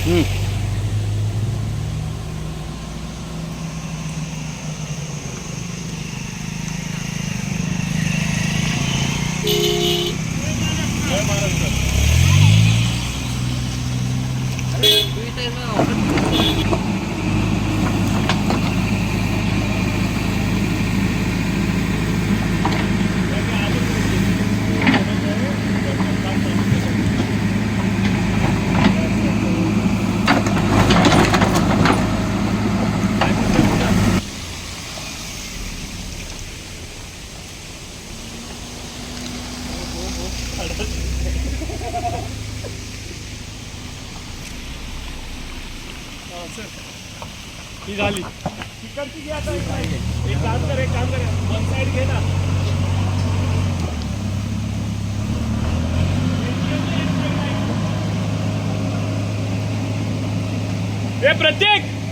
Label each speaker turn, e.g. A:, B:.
A: ही झाली. तिकडची घे आता. एक एक काम कर, एक काम कर, वन साइड घे ना. ए प्रत्येक.